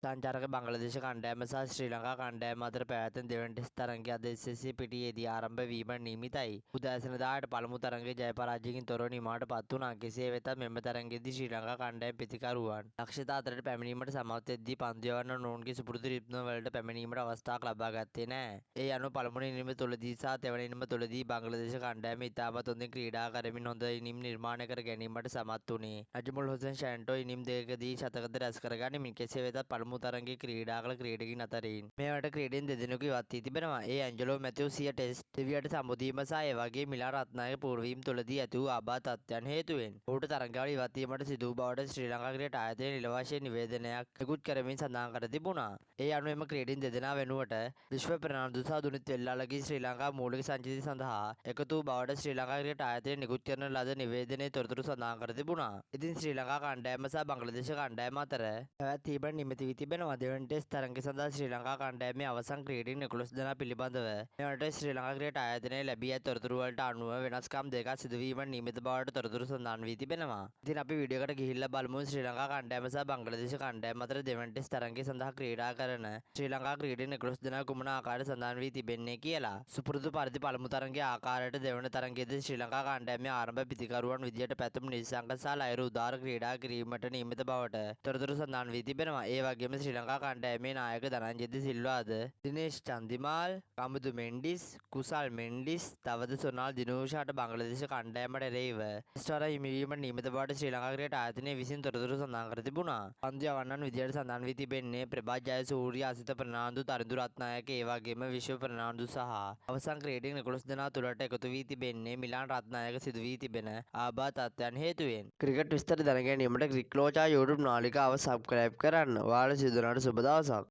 සංචාරක බංග්ලාදේශ කණ්ඩායම සහ ශ්‍රී ලංකා කණ්ඩායම අතර පැවැත්වෙන දෙවන ටෙස්ට් තරගය අද SSC පිටියේදී ආරම්භ වීම නියමිතයි. උදෑසන 10ට පළමු තරගය ජය පරාජයකින් තොරව නිමාවට පත් වුණා. කෙසේ වෙතත් මෙම තරගයේදී ශ්‍රී ලංකා කණ්ඩායම ප්‍රතිකරුවන් දක්ෂතා අතරට පැමිණීමට සමත් වෙද්දී පන්දු යවන්න ඔවුන්ගේ සුපුරුදු රිද්ම වලට පැමිණීමට අවස්ථාවක් ලබා ගත්තේ නෑ. ඒ අනුව පළමුවන ඉනිම තුලදී සහ තෙවන ඉනිම තුලදී බංග්ලාදේශ කණ්ඩායම ඉතාමත් හොඳින් ක්‍රීඩා කරමින් හොඳ ඉනිම් නිර්මාණය කර ගැනීමට සමත් වුණේ. නජමුල් හොසෙන් ෂැන්ටෝ ඉනිම් දෙකකදී ශතකද රැස් කර ගනිමින් කෙසේ වෙතත් පළමු තරගයේ ක්‍රීඩා කළ ක්‍රීඩකයින් අතරින් මේ වරට ක්‍රීඩකයින් දෙදෙනෙකු ඉවත් වී තිබෙනවා. ඒ ඇන්ජලෝ මැතිව්ස් සිය ටෙස්ට් දෙවියට සමුදීම සහ ඒ වගේ මිලාන් රත්නායක පූර්වවීම තුළදී ඇති වූ ආබාධ තත්ත්වයන් හේතුවෙන් ඔහුට තරගවල ඉවත් වීමට සිදු වූ බවට ශ්‍රී ලංකා ක්‍රිකට් ආයතනය නිල වශයෙන් නිවේදනයක් නිකුත් කරමින් සඳහන් කර තිබුණා. ඒ අනුව එම ක්‍රීඩකයින් දෙදෙනා වෙනුවට විශ්ව ප්‍රනාන්දු සහ දුනිත් වෙල්ලාලගේ ශ්‍රී ලංකා මූලික සංචිතය සඳහා එකතු වූ බවට ශ්‍රී ලංකා ක්‍රිකට් ආයතනය නිකුත් කරන ලද නිවේදනයේ තොරතුරු සඳහන් කර තිබුණා. ඉතින් ශ්‍රී ලංකා කණ්ඩායම සහ බංග්ලාදේශ කණ්ඩායම අතර පැවැත්වීමට නියමිත වී තිබෙනවා. දෙවන ටෙස්ට් තරගය සඳහා ශ්‍රී ලංකා කණ්ඩායමේ අවසන් ක්‍රීඩකයින් 11 දෙනා පිළිබඳව මෙවරට ශ්‍රී ලංකා ක්‍රිකට් ආයතනයේ ලැබී ඇති තොරතුරු වලට අනුව වෙනස්කම් දෙකක් සිදුවීමට නියමිත බවට තොරතුරු සඳහන් වී තිබෙනවා. ඉතින් අපි වීඩියෝ එකට ගිහිල්ලා බලමු ශ්‍රී ලංකා කණ්ඩායම සහ බංග්ලාදේශ කණ්ඩායම අතර දෙවන ටෙස්ට් තරගය සඳහා ක්‍රීඩා කරන ශ්‍රී ලංකා ක්‍රීඩකයින් 11 දෙනා කුමන ආකාරයට සඳහන් වී තිබෙන්නේ කියලා. සුපුරුදු පරිදි පළමු තරගයේ ආකාරයට දෙවන තරගයේදී ශ්‍රී ලංකා කණ්ඩායමේ ආරම්භ පිතිකරුවන් විදියට පැතුම් නිසංක සහ ලහිරු උදාර ක්‍රීඩා කිරීමට නියමිත බවට තොරතුරු සඳහන් වී තිබෙනවා. ඒ වගේම ශ්‍රී ලංකා කණ්ඩායමේ නායක ධනංජය ද සිල්වාද, දිනේෂ් චන්දිමාල්, කමුදු මෙන්ඩිස්, කුසල් මෙන්ඩිස්, තවද සොනාල් දිනූෂාට බංග්ලාදේශ කණ්ඩායමට එරෙහිව ටෙස්ට් වර හිමිවීමට නියමිත බවට ශ්‍රී ලංකා ක්‍රිකට් ආයතනය විසින් තොරතුරු සඳහන් කර තිබුණා. පන්දු යවන්නන් විදියට සඳහන් වී තිබෙන්නේ ප්‍රභාත් ජයසූරිය, අසිත ප්‍රනාන්දු, තරිඳු රත්නායක, ඒ වගේම විශ්ව ප්‍රනාන්දු සහ අවසන් ක්‍රීඩකයින් 11 දෙනා තුළට එකතු වී තිබෙන්නේ මිලාන් රත්නායක සිදු වී තිබෙන ආබාධ තත්ත්වයන් හේතුවෙන්. ක්‍රිකට් විස්තර දැන ගැනීමට ක්‍රික්ලෝචා YouTube නාලිකාව සබ්ස්ක්‍රයිබ් කරන්න. ඔයාලා සියලු දෙනාට සුබ දවසක්.